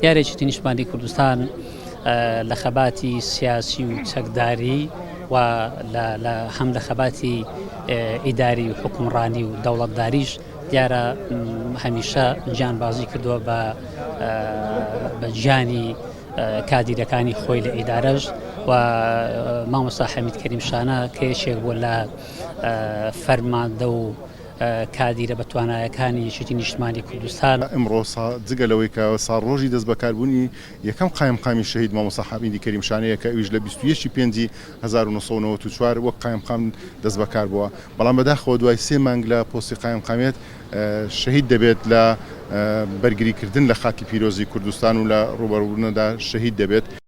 دیارە یەکێتی نیشتمانی کوردستان لە خەباتی سیاسی و چەکداری و لە هەم لە خەباتی ئیداری و حکومڕانی و دەوڵەتداریش دیارە هەمیشە گیانبازی کردووە بە بە گیانی کادیرەکانی خۆی لە ئیدارەش و مامۆستا حەمید کەریم شانە کە یەکێک بووە لە فەرماندە و کادیرە بەتوانایەکانی یەکێتی نیشتمانی کوردستان. ئمڕۆ جگە لەوەی کە ساڵڕۆژی دەستبەکاربوونی یەکەم قایمقامی شەهید مامۆستا حەمیدی کەریم شانەیە کە ئەویش لە 21 ی پێنجی 1994 وەک قایمقام دەستبەکار بووە، بەڵام بەداخەوە دوای سێ مانگ لە پۆستی قایمقامیەت شەهید دەبێت لە بەرگریکردن لە خاکی پیرۆزی کوردستان و لە ڕووبەڕووبوونەدا شەهید دەبێت.